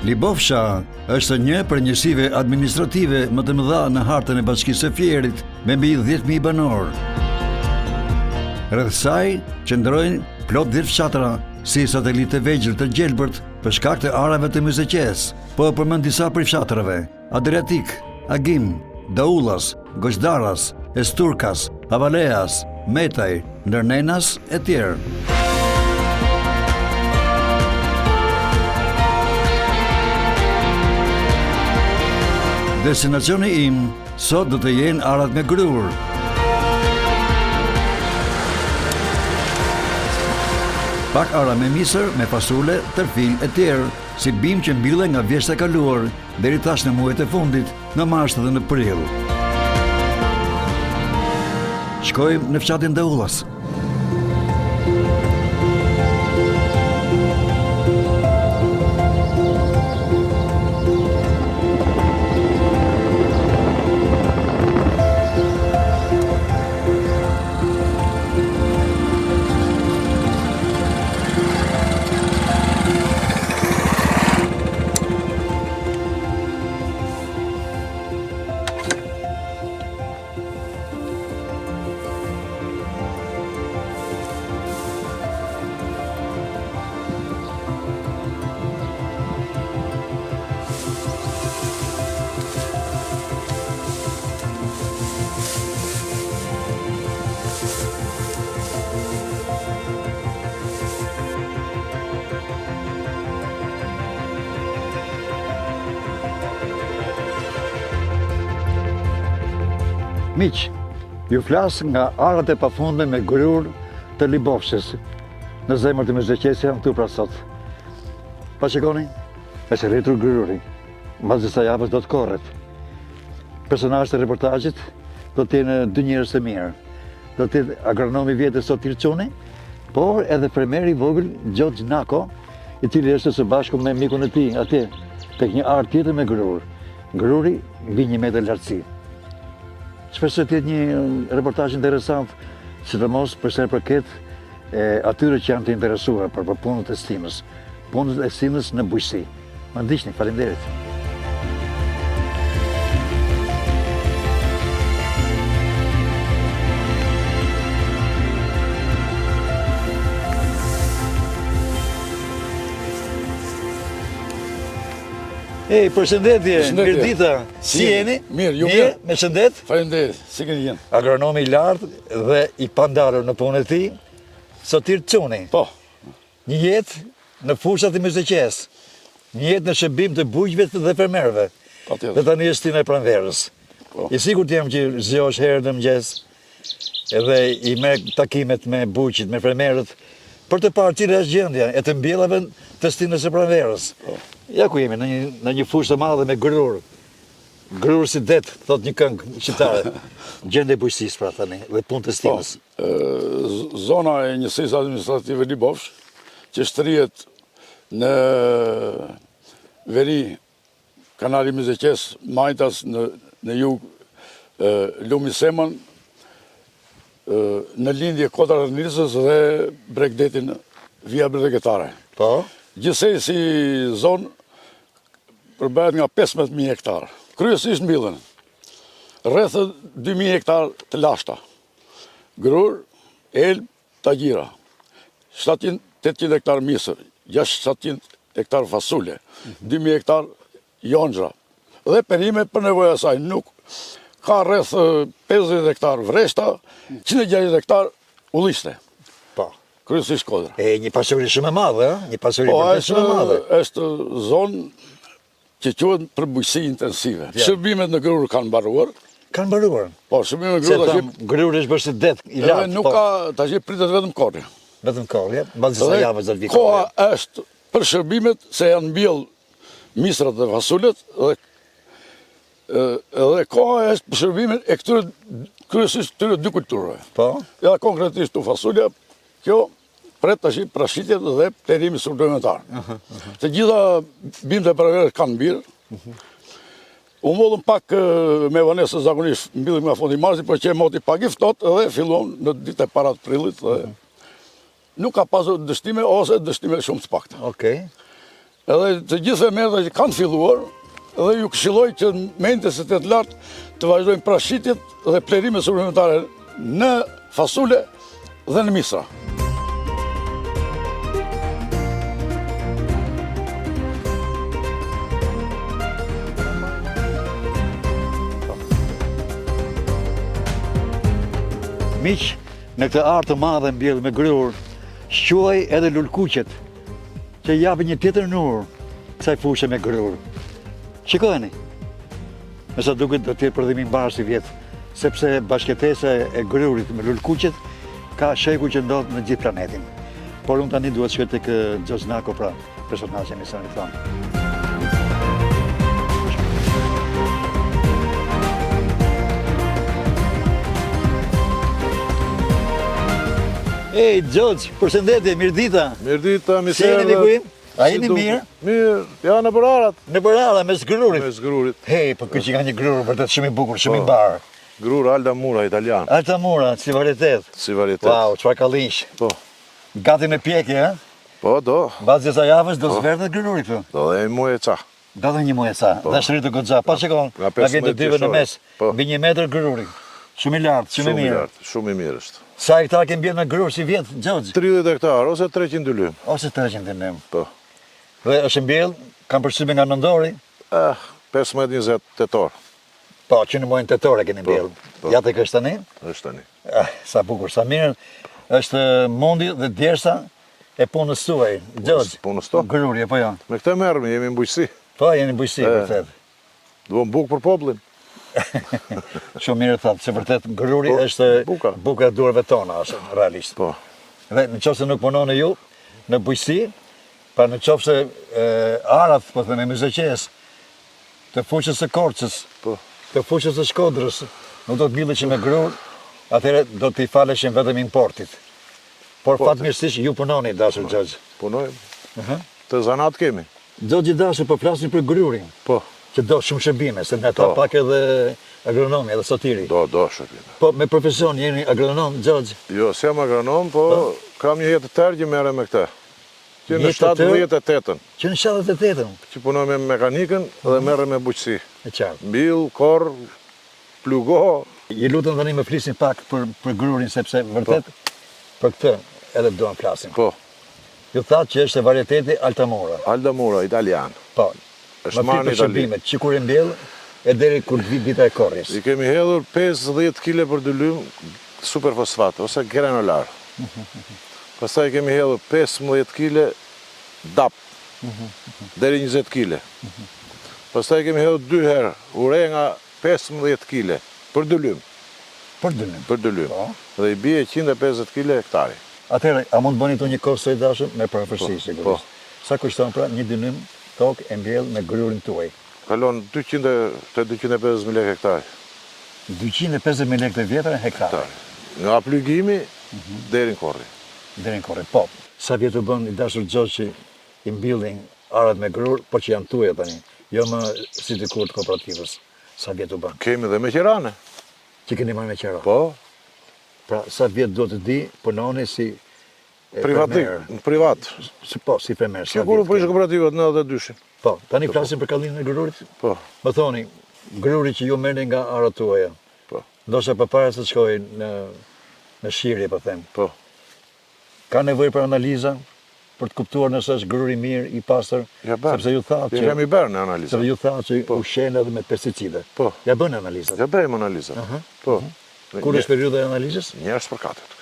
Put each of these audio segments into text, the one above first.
Libofsha është një prej njësive administrative më të mëdha në hartën e Bashkisë së Fierit, me mbi 10.000 banorë. Rreth saj qëndrojnë plot 10 fshatra, si satelitë të vegjël të gjelbërt për shkak të arave të Myzeqesë. Po përmend disa prej fshatrave. Adriatik, Agim, Daullas, Gozhdaras, Esturkas, Havaleas, Metaj, Ndërnenas e tjerë. Destinacioni im sot do të jenë arat me grurë. Pak ara me misër, me fasule, tërfil e tjerë, si bimë që mbillen nga vjeshta e kaluar, deri tash në muajt e fundit, në mars dhe në prill. Shkojmë në fshatin Daullas. Miq, ju flas nga arat e pafundme me grurë të Libofshës. Në zemër të Myzeqesë jam këtu pra sot. Pa shikoni, është rritur gruri. Mbas disa javësh do të korret. Personazhet e reportazhit do të jenë dy njerëz të mirë. Do të jetë agronomi i vjetër Sotir Çuni, por edhe fermeri i vogël Gjorgj Nako, i cili është së bashku me mikun e tij atje tek një arë tjetër me grurë. Gruri mbi një metër lartësi. Shpresoj të jetë një reportazh interesant, sidomos për sa i përket e atyre që janë të interesuar për, për punët e stinës, punët e stinës në bujqësi. Më ndiqni, faleminderit. Ej, përshëndetje, mirëdita. Si jeni? Mirë, ju mirë. Me shëndet? Faleminderit, si keni qenë? Agronomi i lartë dhe i pandalur në punën e tij, Sotir Çuni. Po. Një jetë në fushat e Myzeqesë, një jetë në shërbim të bujqve dhe fermerëve. Patjetër. Dhe tani është stina e pranverës. Po. I sigurt jam që zgjohesh herët në mëngjes edhe i merr takimet me bujqit, me fermerët, për të parë cila është gjendja e të mbjellave të stinës së pranverës. Po. Ja ku jemi, në një, në një fushë të madhe me grurë. Grurë si det, thotë një këngë shqiptare. Gjendja e bujqësisë pra tani dhe punë të stinës. Po, zona e njësisë administrative Libofshë, që shtrihet në veri kanali Myzeqesë, majtas në, në jug lumi Seman, në lindje kodrat e Nisës dhe bregdetin vija bregdetare. Po. Gjithsej si zonë përbëhet nga 15.000 hektar. Kryesisht mbillen rreth 2.000 hektar të lashta. Grurë, elb, tagjira. 700, 800 hektar misër, 600-700 hektar fasule, 2.000 hektar jonxha. Dhe perime për nevoja saj nuk ka rreth 50 hektar vreshta, 160 hektar ullishte. Po. Kryesisht kodra. E një pasuri shumë e madhe, ë? Një pasuri po, vërtet shumë e madhe. Është zonë që quhet për bujqësi intensive. Ja. Shërbimet në grurë kanë mbaruar. Kanë mbaruar. Po, shërbimet në grurë tash gruri është bërë si det i lartë. Edhe nuk po. ka tash pritet vetëm korrja. Vetëm korrja, mbas disa javësh do të vijë. Koha është për shërbimet se janë mbjell misrat dhe fasulet dhe edhe koha është për shërbimin e këtyre kryesisht këtyre dy kulturave. Po. Ja konkretisht tu fasulja, kjo pret tash prashitjet dhe plehërimi suplementar. Të gjitha bimët e pranverës kanë mbirë. U mbollën pak me vonesë zakonisht mbillim nga fundi i marsit, por qe moti pak i ftohtë dhe filluam në ditët e para të prillit dhe nuk ka pasur dështime ose dështime shumë të pakta. Okej. Edhe të gjithë fermerët që kanë filluar, edhe ju këshilloj që me intensitet të lartë të vazhdojnë prashitjet dhe plehërimet suplementare në fasule dhe në misra. Miq, në këtë arë të madhe mbjellë me grurë, shquaj edhe lulëkuqet, që i japin një tjetër nur kësaj fushe me grurë. Shikojeni, me sa duket do të jetë prodhim i mbarë sivjet, sepse bashkëjetesa e grurit me lulëkuqet ka shekuj që ndodh në gjithë planetin. Por unë tani duhet të shkoj tek Xhoxh Nako pra, personazhi i emisionit tonë. Ej, Xhoxh, përshëndetje, mirëdita. Mirëdita, mirë se erdhët. Si jeni miku im? A jeni mirë? Mirë, ja nëpër arat. Nëpër ara, mes grurit. Mes grurit. Hej, po ky që ka një grur, vërtet shumë i bukur, shumë i po. mbarë. Grur Alda Mura, italian. Alda Mura, si varietet. Si varietet. Wow, çfarë kallinjsh. Po. Gati me pjekje, ha? Po, do. Mbas disa javësh do po. zverdhet gruri këtu. Do dhe një muaj e ca. Do dhe një muaj e ca. Po. Dhe është rritur goxha. Pa shikon, nga na vjen të dyve në mes. Po. Mbi një metër gruri. Shumë i lartë, shumë i mirë. Shumë i lartë, shumë i mirë është. Sa hektar ke mbjellë me grurë sivjet, Xhoxh? 30 hektar, ose 300 dynym. Ose 300 dynym. Po. Dhe është mbjellë, kam përshtypjen nga nëntori? Eh, 15-20 tetor. Po, që në muajin tetor e keni po, mbjellë. Po. Ja tek është tani? Është tani. Eh, sa bukur, sa mirë. Është mundi dhe djersa e punës suaj, Xhoxh. Punës tonë. Gruri, apo jo? Me këtë merremi, jemi në bujqësi. Po, jeni në bujqësi, vërtet. Duam bukë për popullin. Shumë mirë thatë, se vërtet gruri po, është buka. buka e duarve tona, është realisht. Po. Dhe në qoftë se nuk punoni ju në bujqësi, pra në qoftë se arat, po themi, Myzeqesë, të fushës së Korçës, po. të fushës së Shkodrës, nuk do të mbilleshin me grurë, atëherë do t'i faleshin vetëm importit. Por fatmirësisht ju punoni, dashur Xhoxh. Punojmë. Këtë zanat kemi. Xhoxh i dashur, po flasim për grurin. Po. Që do shumë shërbime, se me ta po. pak edhe agronomi, edhe Sotiri. Do, do shërbime. Po, me profesion jeni agronom, Xhoxh? Jo, s'jam agronom, po, po kam një jetë të tërë që merrem me këtë. Që në 78-ën. Që në 78-ën? Që punoj me mekanikën dhe mhm. merrem me bujqësi. E qartë. Mbill, korr, plugo. Ju lutem tani më flisni pak për, për grurin, sepse vërtet po. për këtë edhe duam flasim. Po. Ju thatë që është varieteti Altamura. Altamura, italian. Po. Është marrë në Itali. Shërbimet, që kur e mbjell e deri kur të vijë dita e korrjes. I kemi hedhur 50 kile për dynym superfosfat ose granolar. Pastaj kemi hedhur 15 kile DAP, deri 20 kile. Pastaj kemi hedhur dy herë ure nga 15 kile për dynym. Për dynym. Për dynym. Po. Dhe i bie 150 kile hektari. Atëherë, a mund të bëni këtu një kosto i dashur me përafërsi po, sigurisht. Po. Sa kushton pra një dynym tokë e mbjellë me grurin tuaj? Kalon 200 te 250 mijë lekë hektari. 250 mijë lekë të vjetra hektari. Nga plugimi deri në korrje. Deri në korrje, po. Sa vjet u bën i dashur Xhoxh që i mbillni arat me grurë, por që janë tuaja tani, jo më si dikur të kooperativës. Sa vjet u bën? Kemi dhe me qeranë. Që keni marrë me qera? Po. Pra, sa vjet duhet të di, punoni si Privatik, në privat. Si, po, si fermer. Që kur u prish kooperativa në 92-shin? Po, tani flasim për kallinën e grurit? Po. Më thoni, gruri që ju merrni nga arat tuaja, Po. ndoshta përpara se të shkojë në, në shirje, po them. Po. Ka nevojë për analiza, për të kuptuar nëse është grur i mirë, i pastër, Ja bën. sepse ju thatë I që kemi bërë në analiza. sepse ju thatë që po. ushqehen edhe me pesticide. Po. Ja bën analizat. Ja bëjmë analizat. Po. Kur është periudha e analizës? Një herë spërkatet.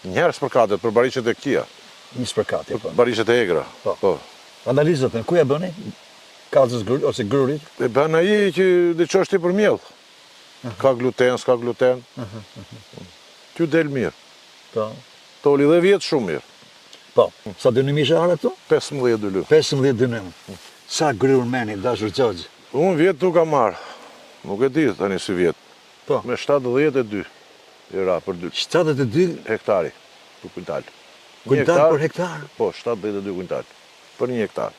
Një herë spërkatet për barishët e këqija. Një spërkatje, po. Barishët e egra. Po. Po. Analizat, ku ja bëni? Kallzës grurit ose grurit? E bën ai që di ç'është për miell. Ka gluten, s'ka gluten. Ty del mirë. Po. Toli dhe vjet shumë mirë. Po. Sa dynym ishe ara këtu? 15 dynym. 15 dynym. Sa grurë merrni, dashur Xhoxh? Unë vjet nuk kam marrë. Nuk e di tani si vjet. Po. Me 72 i ra për dy. 72? Hektari, për kuintal. Kuintal për hektar? Po, 72 kuintal. Për një hektar.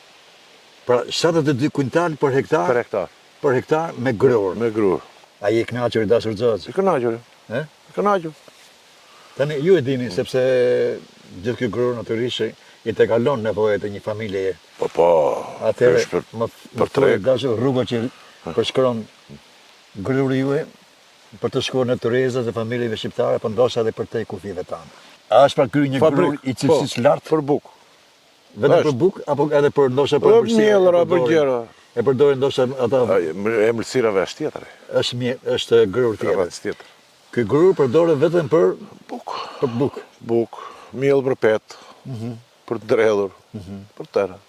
Pra, 72 kuintal për hektar? Për hektar. Për hektar me grurë. Me grurë. A je i kënaqur i dashur Xhoxh? I kënaqur. E? I kënaqur. Tani ju e dini sepse gjithë ky grurë natyrisht që i tejkalon nevojat e një familjeje. Po, po, Atëherë, është për, më, për treg. Dashur, rruga që përshkron gruri juaj për të shkuar në tryezat e familjeve shqiptare, po ndoshta edhe përtej kufijve tanë. A është pra ky një grur i cilësisë po, lartë? Për bukë. Vetëm për bukë apo edhe për ndoshta për ëmbëlsira? Për miellra, për gjëra. E përdorin ndoshta ata Ëmbëlsirave është tjetër. Është mirë, është grur tjetër. Është tjetër. Ky grur përdoret vetëm për bukë. Për bukë. Bukë, miell për petë, mhm. për të dredhur, mhm. për tëra.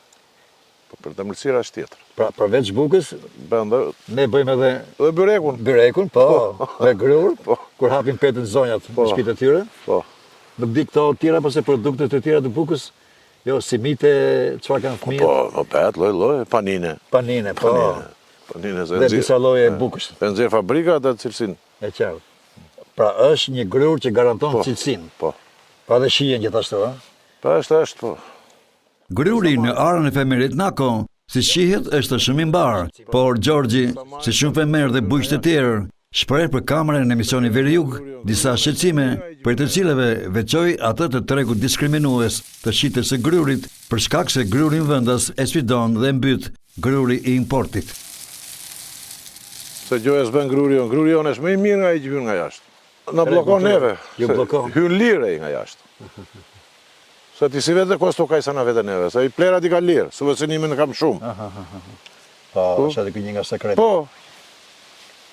Po për ëmbëlsira është tjetër. Pra, përveç bukës, bën dhe ne bëjmë edhe dhe byrekun. Byrekun, po, po. me grur, po. kur hapin petën zonjat po. në shtëpitë e tyre. Po. Nuk di këto të tjera, pse produkte të tjera të bukës, jo, simite, çfarë kanë fëmijët? Po, po, petë, lloj, lloj, panine. Panine, po. Panine, panine se Dhe disa lloje bukës. E nxjerr fabrika atë cilësinë. E qartë. Pra, është një grurë që garanton po, cilësinë. Po. Pra dhe shijen gjithashtu, a? Po, është, është, po. Gruri në arën e fermerit Nako, si shihet është shumë i mbarë, por Xhorxhi, si shumë fermerë dhe bujq të tjerë, shpreh për kamerën e emisionit Veri-Jug disa shqetësime, prej të cilave veçoi atë të tregut diskriminues të shitjes së grurit, për shkak se grurin vendas e sfidon dhe e mbyt gruri i importit. Se gjoja s'bën gruri jonë, gruri jonë është më i mirë nga ai që hyn nga jashtë. Na bllokon neve. Ju bllokon. Hyn lirë ai nga jashtë. Se ti si vete kosto kaq sa na vete neve, se ai plehrat i ka lirë, subvencionimin e kam shumë. Po, po, është edhe ky një nga sekretet. Po.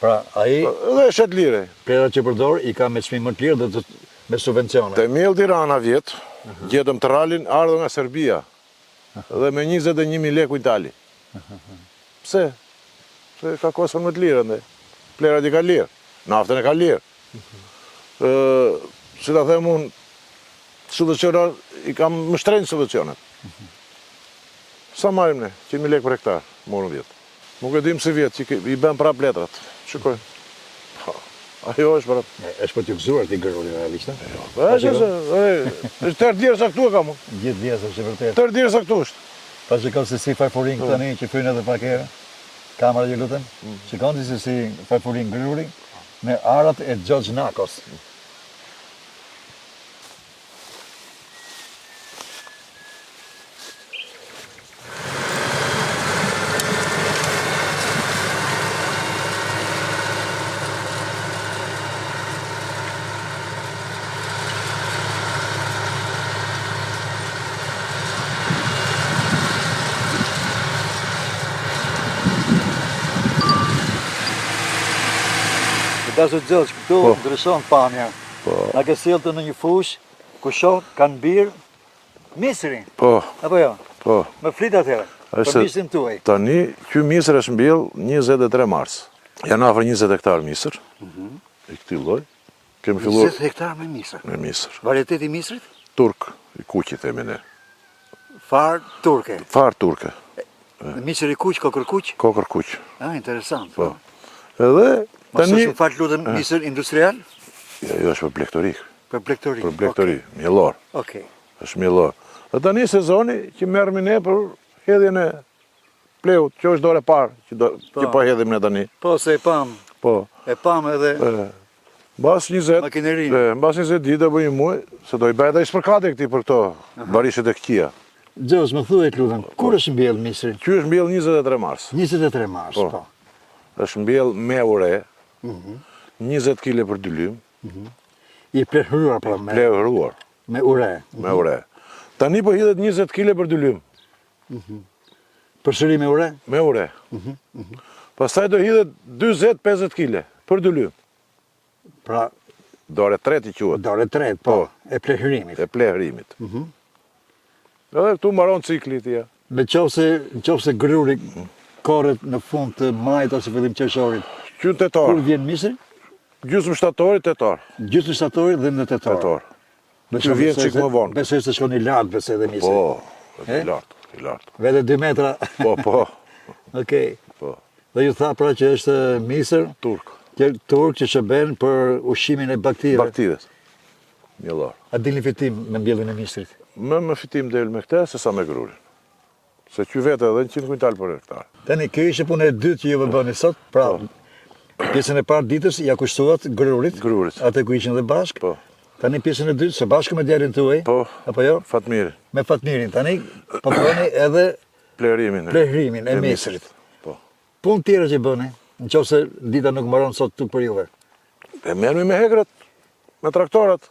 Pra, ai po, dhe shet lirë. Plehrat që përdor i ka me çmim më të lirë dhe të, me subvencione. Te mbjell Tirana vjet, gjetëm tralin ardhur nga Serbia. Dhe me 21.000 lekë kuintali. Pse? Se ka koston më të lirë andej. Plehrat i ka lirë, naftën e ka lirë. Ë, si ta them unë, Subvencionet, i kam më shtrenjtë subvencionet. Sa marrim ne? 100.000 lekë për hektar, morëm vjet. Nuk e dim si vjet, që i bën prapë letrat. Shikoj. Po, ajo është prapë. Është për t'ju gëzuar ti gruri realisht, a? Jo, po, është, është, është tërë djersa këtu e kam unë. Gjithë djersa është e vërtetë. Tërë djersa këtu është. Pa shikon se si farfurin po. tani që fryn edhe pak erë. Kamera ju lutem. Mm. Shikon ti se si farfurin gruri në arat e Xhorxh Nakos. I dashur Xhorxh, këtu po. ndryshon pamja. Po. Na ke sjellë në një fushë ku shoh kanë mbirë misrin. Po. Apo jo? Po. Më flit atëherë. Për misrin tuaj. Tani ky misër është mbjell 23 mars. Janë afër 20 hektar misër. Mm -hmm. I këtij lloj. Kemi filluar 20 hektar me misër. Me misër. Varieteti i misrit? Turk, i kuq i themi ne. Farë turke. Farë turke. Misër i kuq, kokërr kuq? Kokërr kuq. Ah, interesant. Po. Edhe tani Mos fal lutem misër industrial? Jo, jo, është për blegtori. Për blegtori. Për blegtori, okay. Miellor. Okej. Okay. Është miellor. Dhe tani sezoni që merremi ne për hedhjen e plehut, që është dorë e parë që do po. që po hedhim ne tani. Po, se e pam. Po. E pam edhe. E. Mbas 20, Makinerinë. E, mbas 20 ditë apo një muaj, se do i bëhet ai spërkatje këtij për këto barishet e këqija. Xhorxh, më thuaj të lutem, kur është mbjellë misri? Ky është mbjellë 23 mars. 23 mars, po. po. Është mbjellë me ure, mm 20 kg për dynym. Mm I plehëruar pra me plehëruar. Me ure. Me ure. Tani po hidhet 20 kg për dynym. Mm Përsëri me ure? Me ure. Mm -hmm. Pastaj do hidhet 40-50 kg për dynym. Pra, dorë e tretë i quhet. Dorë e tretë, po, po, e plehërimit. E plehërimit. Mm -hmm. Edhe këtu mbaron cikli i tij. Në qoftë se, në qoftë se gruri korret në fund të majit ose fillim qershorit. Që në tetor. Kur vjen misri? Gjysmë shtatorit, tetor. Gjysmë shtatorit dhe në tetor. Tetor. Besoj vjen çik më vonë. Besoj se shkon i lartë, besoj edhe misri. Po, i lartë, i lartë. Vete 2 metra. Po, po. Okej. Po. Dhe ju tha pra që është misër turk. Që turk që shërben për ushqimin e bagëtive. Bagëtive. Miellor. A dilni fitim me mbjelljen e misrit? Më më fitim del me këtë se sa me grurin. Se ky vete edhe 100 kuintal për hektar. Tani, kjo ishte puna e dytë që juve bëni sot, pra, po. pjesën e parë ditës ia kushtuat grurit, grurit, atë ku ishin dhe bashkë, po. Tani pjesën e dytë, së bashku me djalin tuaj, po, apo jo? Fatmirin. Me Fatmirin, tani po bëni edhe plehrimin, plehrimin e misrit. Po. Punë tjera që bëni, në qoftë se dita nuk mbaron sot këtu për juve. E merremi me hekrat, me traktorat.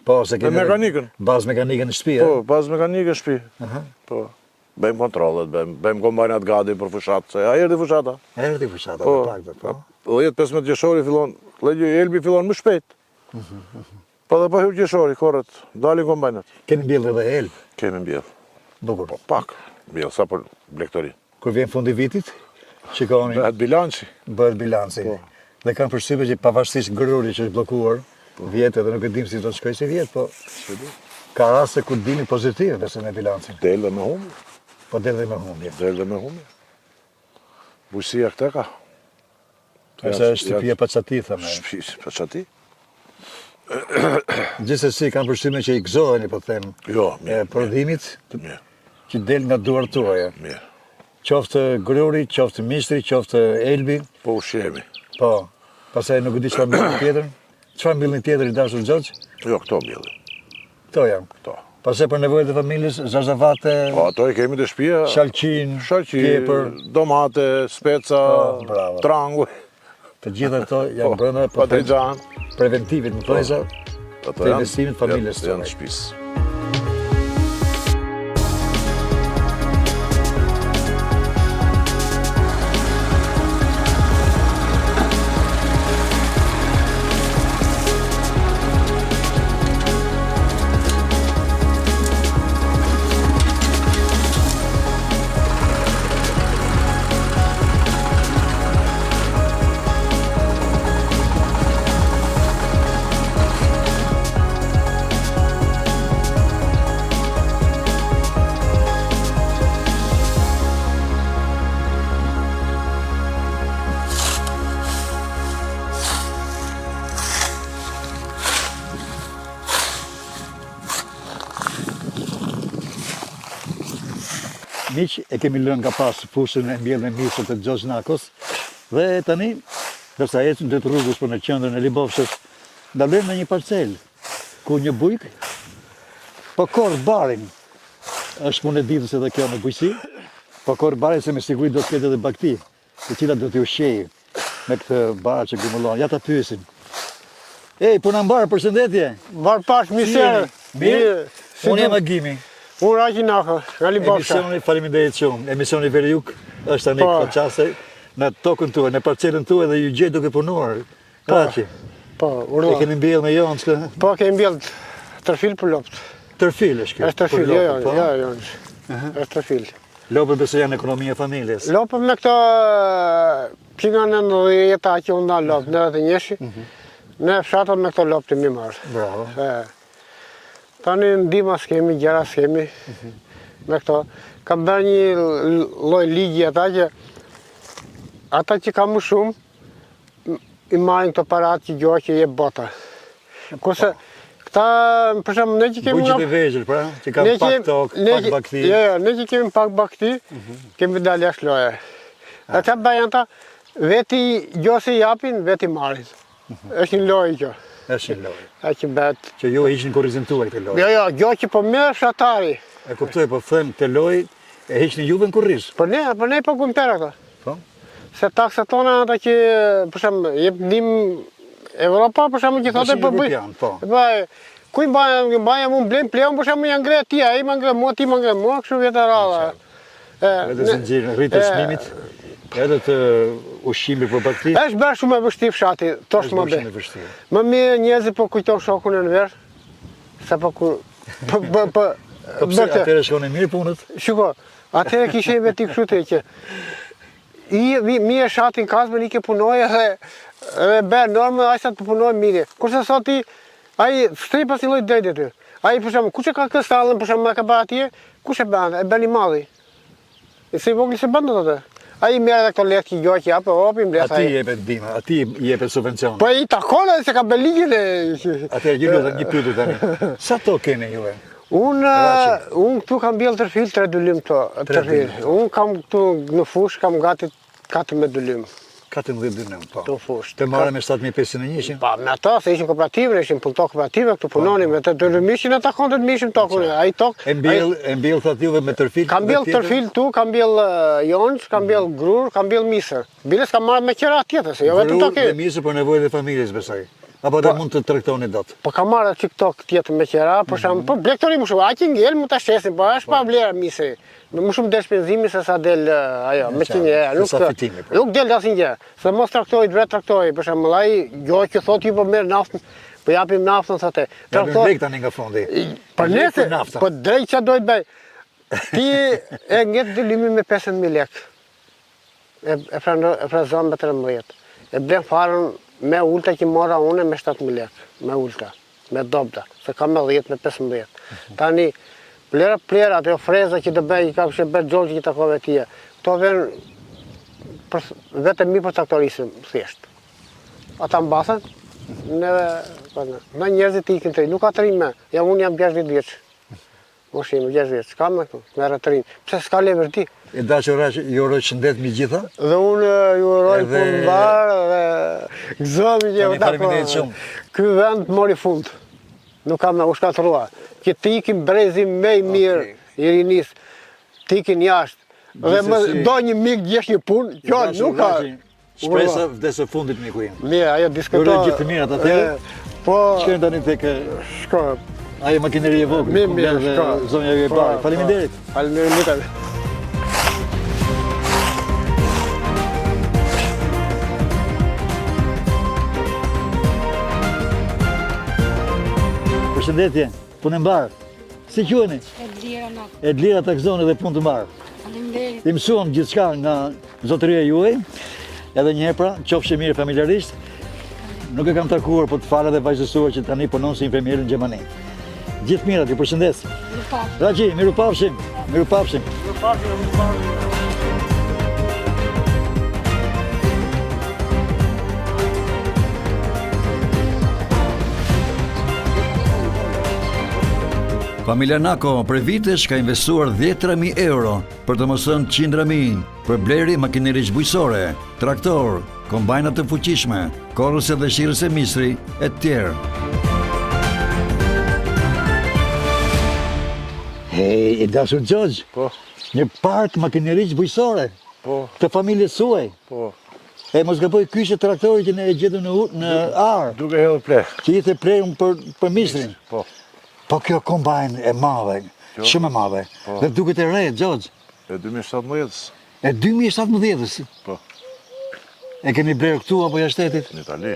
Po, se kemi me mekanikën. Bazë mekanike në shtëpi, Po, bazë mekanike në shtëpi. Aha. Po. Bëjmë kontrollet, bëjmë, bëjmë kombajnat gati për fushatë, se a erdhi fushata. Erdhi fushata, po, pak, po. 10-15 qershori fillon, legji elbi fillon më shpejt. Po dhe pa hyrë qershori, korret, dalin kombajnat. Keni mbjellë edhe elb? Kemi mbjellë. Bukur. Po pak, mbjellë, sa për blegtori. Kur vjen fundi i vitit, shikoni. Bëhet bilanci. Bëhet bilanci. Po. Dhe kam përshtypjen që pavarësisht gruri që është bllokuar, po. vjet edhe nuk e dim si do të shkojë sivjet, po ka raste kur dilni pozitiv besoj me bilancin. Del dhe me humbje. Po del dhe me humbje. Del dhe me humbje. Bujqësia këtë ka. Ose është shtëpia pa çati, thamë. Shtëpia pa çati. Gjithsesi kam përshtypjen që i gëzoheni, po them. Jo, mirë. Prodhimit mirë. që del nga duart tuaja. Mirë. Qoftë gruri, qoftë misri, qoftë elbi. Po ushqehemi. Po. Pastaj nuk e di çfarë mbillni tjetër. Çfarë mbillni tjetër i dashur Xhoxh? Jo, këto mbjellim. Këto janë. Këto. Pastaj për nevojat e familjes, zarzavate. Po ato i kemi te shtëpia. Shalqin, shalqi, kepër, domate, speca, po, bravo. tranguj. Të gjitha këto janë po, brenda po patëllxhan. Preventivit, në thonjëza, po, të investimit familjes tonë. Janë shtëpisë. Miq, e kemi lënë nga pas fushën e mbjellë me misër të Xhoxh Nakos dhe tani, ndërsa ecim drejt rrugës për në qendrën e Libofshës, ndalojmë në një parcelë ku një bujk po korr barin. Është punë e ditës edhe kjo në bujqësi. Po korr barin se me siguri do të ketë edhe bagëti. të cilat do t'i ushqejë me këtë bar që grumbullon. Ja ta pyesim. Ej, puna mbarë, përshëndetje. Mbarë paç, mirë se erdhe. Mirë. Unë jam Agimi. Unë Raqi Nako, nga Libofsha. Emisioni, faleminderit shumë. Emisioni Veri-Jug është tani po. këto çaste në tokën tuaj, në parcelën tuaj dhe ju gjej duke punuar. Po, Raqi. Po, urdhëro. E keni mbjellë me jonxhë këtë? Po, kemi mbjellë tërfil për lopët. Tërfil është kjo? Është tërfil, jo, jo, po? jo, jo. Është tërfil. Lopët besoj janë ekonomia e familjes. Lopët me këto që nga 90-ta që u nda lopët, 91-shi, mhm. ne fshatat me këto lopët jemi marrë. Bravo. Tani ndihma s'kemi, gjëra s'kemi, mhm. me këto. Kam bërë një lloj ligji ata që ata që ka më shumë, i marrin këto paratë që gjoja që jep bota. Kurse, këta, për shembull, ne që kemi... Bujqit e vegjël, pra, që kanë pak tokë, pak bagëti. Jo, jo, ne që kemi pak bagëti, mhm. kemi dalë jashtë loje. Ah. Ata bëjnë ata, vetë gjo si japin, vetë i marrin. Mhm. është një lojë kjo. është një lojë. A që bëhet. Që ju e hiqni kurrizin tuaj këtë lojë. Jo, jo, gjo që po merr fshatari. E kuptoj, po them këtë lojë e hiqni juve në kurriz. Po ne, po ne i paguajmë tëra këto. Po. Se taksat tona ata që, për shembull, jep ndihmë Evropa, për shembull, që thotë po bëj. Po. Po, ku i mbaj, i mbaj unë blej plehun, për shembull, ja ngre ti, ai më ngre mua, ti më ngre mua, kështu vjen radha. Edhe zinxhirin, rritje e çmimit, edhe të ushqimit për bagëti. Është bërë shumë e vështirë fshati, tosh më be. Është Më mirë njerëzit po kujton shokun Enver, sa po ku po po po Po pse atëherë shkonin mirë punët? Shiko, atëherë kishe një veti kështu të që i vi mirë shatin kazmën i ke punoje dhe dhe bërë normë aq sa të punojë mirë. Kurse sot ti ai s'të pas një lloj drejte ty. Ai për shembull, kush e ka këtë stallën për shembull e ka bërë atje, kush e bën? E bën i madhi. E se i vogli s'e bën dot atë. Ai i merr edhe këto lekë që gjoja që jap, hop i mbledh ai. Atij i jepet ndihma, atij i jepet subvencion. Po i takon edhe se ka bërë ligjin e Atëherë ju lutem një pyetje tani. Sa tokë keni juve? Unë unë këtu kam mbjellë tërfil 3 dynym këto, tërfil. Unë kam këtu në fushë kam gati 14 dynym. 14 dynym, po. Këtu fushë. Të marrë me 7501-shin? Pa, me ata, se ishim kooperativë, ishim punëtor kooperative, këtu punonim, me të dynymishin e takonte të mishim tokën, ai tokë... E mbjell, e mbjell thatë juve me tërfil? Kam mbjell tërfil tu, kam mbjell jonxhë, kam mbjell grurë, kam mbjell misër. Biles kam marrë me qera tjetër, se jo vetëm tokë. Grurë dhe misër për nevojën e familjes, besoj. Apo dhe po, mund të tregtoni dot? Po kam marrë çik tokë tjetër me qera, për shembull, mhm. për blegtori më shumë, aq i ngel mund ta shesim, po është pa po. vlerë misri. Më shumë del shpenzimi se sa del ajo, me që një, nuk, sa fitimi, po. nuk del asnjë gjë. Se mos traktori, të vret traktori, për shembull, ai jo që thotë ju po merr naftën, po japim naftën thotë. Traktori lek tani nga fondi. Po nëse, po drejt çfarë do të bëj? Ti e nget dynymin me 15000 lekë. E e freno e frezon me 13. E blen farën me ulta që mora unë me 7000 lekë, me ulta, me dobta, se ka me 10, me 15. Tani plera plera ato freza që do bëj, ka që bën Xhorxhi që takove ti. Këto vjen për vetëm mi për traktorisëm thjesht. Ata mbathen, neve, po, në njerëzit ikin të rinj, nuk ka të rinj më. Jam unë jam 60 vjeç. Moshë ime, 60 vjeç, s'ka më këtu, merre të rinj. Pse s'ka leverdi? E dashur Raqi, ju uroj shëndet mbi gjitha. Dhe unë ju uroj edhe... punë mbarë dhe gëzohemi që u takuam. Shumë. Ky vend mori fund. Nuk ka më u shkatërrua. Që të ikin brezi më i mirë okay. i rinisë, të ikin jashtë. Dhe më do një mik gjesh një punë, kjo nuk ka. Shpresa vdes e fundit miku im. Mirë, ajo diskuto. Ju uroj gjithë të mirat atëherë. Po. Shkojmë tani tek shko. Ajo makineri e vogël. Mirë, mirë, shko. Zonja ju e po, parë. Po. Faleminderit. Faleminderit. Përshëndetje, punë e mbarë. Si quheni? Edlira Nako. Edlira ta gëzoni dhe punë të mbarë. Faleminderit. I mësuam gjithçka nga zotëria juaj. Edhe një herë pra, qofshi mirë familjarisht. Nuk e kam takuar, po të fala dhe vajzës suaj që tani punon si infermier në Gjermani. Gjithë të mirat, ju përshëndes. Raqi, mirupafshim, mirupafshim. Mirupafshim, mirupafshim. Familja Nako prej vitesh ka investuar 10.000 euro, për të mos thënë qindra mijë, për blerje makinerish bujqësore, traktor, kombajna të fuqishme, korrëse dhe shirëse misri e të tjerë. Hej, i dashur Xhoxh. Po. Një park makinerish bujqësore. Po. Të familjes suaj. Po. E mos gaboj ky ishte traktori që ne e gjetëm në në arë. Duke hedhur pleh. Që ishte plehun për për misrin. Po. Po kjo kombajn e madhe, shumë e madhe. Po. Dhe duket e re, Xhoxh. E 2017-ës. E 2017-ës? Po. E keni blerë këtu apo jashtë shtetit? Në Itali.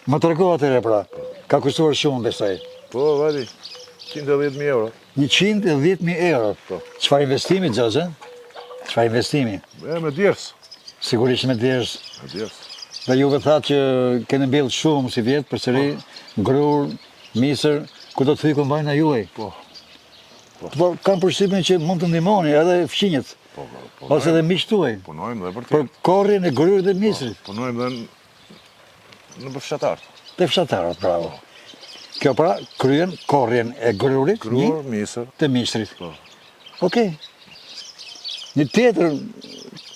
Më trego atëherë pra. Ka kushtuar shumë besoj. Po, vali, 110.000 euro. 110.000 euro. Po. Çfarë investimi, Xhoxh, e? Çfarë investimi? E, me djersë. Sigurisht me djersë. Me djersë. Dhe juve thatë që keni mbjellë shumë sivjet, përsëri, po. grurë, misër, ku do të hyjë kombajna juaj? Po. Po, po kam përshtypjen që mund të ndihmoni edhe fqinjët. Po, po, po. Ose edhe miqtë tuaj. Punojmë dhe për të. Për korrjen e grurit dhe misrit. Po, punojmë dhe në për fshatarët. Te fshatarët, bravo. Kjo pra kryen korrjen e grurit, Grur, misër. Të misrit. Po. Okej. Një tjetër,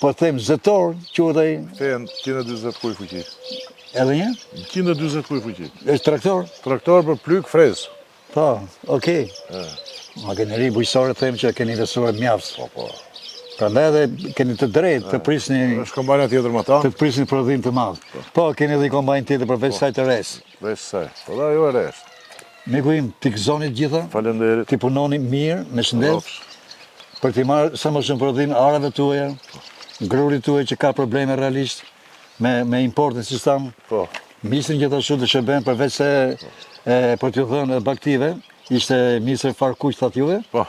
po them zetor, quhet ai. Fendt 140 kuaj fuqi. Edhe një? 140 kuaj fuqi. Është traktor? Traktor për plykë frezë. Po, okej. Makineri bujqësore them që keni investuar mjaft. Po, po. Prandaj edhe keni të drejtë të prisni Është kombajna tjetër më ta. Të prisni prodhim të madh. Po, po keni edhe një kombajn tjetër përveç po. saj të resë. Veç saj. Po dhe ajo e re është. Miku im, t'i gëzoni të gjitha. Faleminderit. T'i punoni mirë, me shëndet. Për t'i marrë sa më shumë prodhim arave tuaja, grurit tuaj që ka probleme realisht me me importin siç thamë. Po. Misrin gjithashtu të shërben përveç se e, për t'ju dhënë bagëtive, ishte misër farëkuq thatë juve. Po.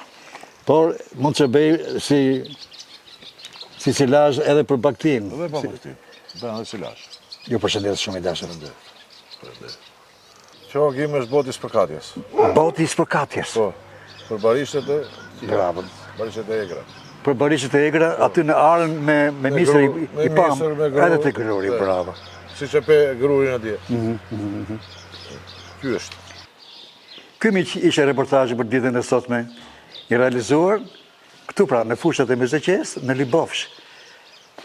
Por mund të shërbejë si si silazh edhe për bagëtinë. Edhe për bagëtinë. Bën edhe silazh. Ju përshëndes shumë i dashur. Faleminderit. Kjo agim është boti i spërkatjes. Boti i spërkatjes. Po. Për barishtet e Bravo. Barishtet e egra. Për barishtet e egra, aty në arën me me misër i, i pam, edhe te gruri, bravo. Siç e pe grurin atje. Mhm, mhm, mhm. Ky është. Ky miq ishte reportazhi për ditën e sotme, i realizuar këtu pra në fushat e Myzeqesë, në Libofsh.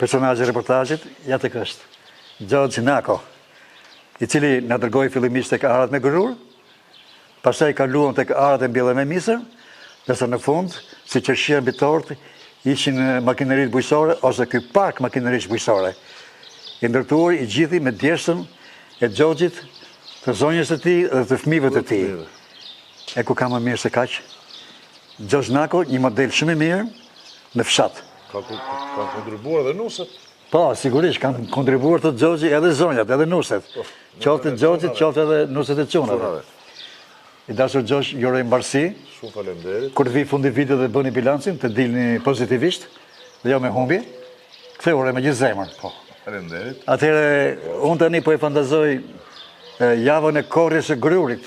Personazhi i reportazhit, ja tek është. Xhoxh Nako, i cili na dërgoi fillimisht tek arat me grurë, pastaj kaluam tek arat e mbjella me misër, ndërsa në fund, si qershia mbi tortë, ishin makineritë bujqësore ose ky park makinerish bujqësore, i ndërtuar i gjithi me djersën e Xhoxhit, të zonjës së tij dhe të fëmijëve të tij. E ku ka më mirë se kaq? Xhoxh Nako, një model shumë i mirë në fshat. Kanë kontribuar dhe nuset. Po, sigurisht, kanë kontribuar të Xhoxhi edhe zonjat, edhe nuset. Po, qoftë të Xhoxhit, qoftë edhe nuset e çunave. I dashur Xhoxh, ju uroj mbarësi. Shumë faleminderit. Kur të vijë fundi i vitit dhe bëni bilancin, të dilni pozitivisht dhe jo me humbje. Këtë uroj me gjithë zemër. Po, faleminderit. Atëherë, unë tani po e fantazoj javën e korrjes së grurit.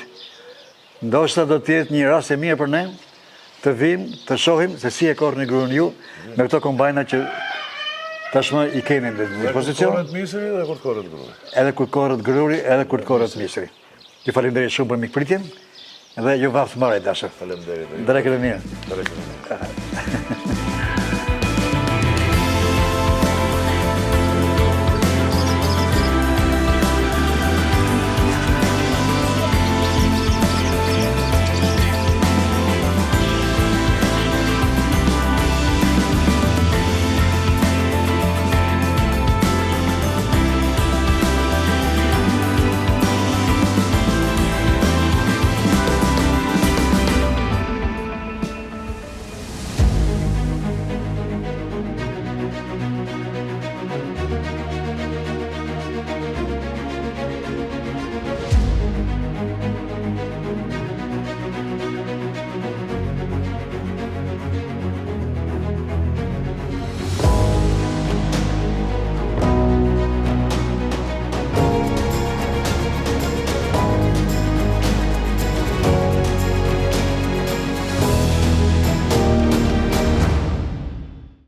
Ndoshta do të jetë një rast i mirë për ne të vijmë, të shohim se si e korrni grurin ju me këto kombajna që tashmë i keni në dispozicion. Edhe kur korret misri dhe kur korret gruri. Edhe kur korret gruri, edhe kur korret misri. Ju faleminderit shumë për mikpritjen dhe ju vaftë mbarë i dashur. Faleminderit. Drekën e mirë. Drekën e mirë.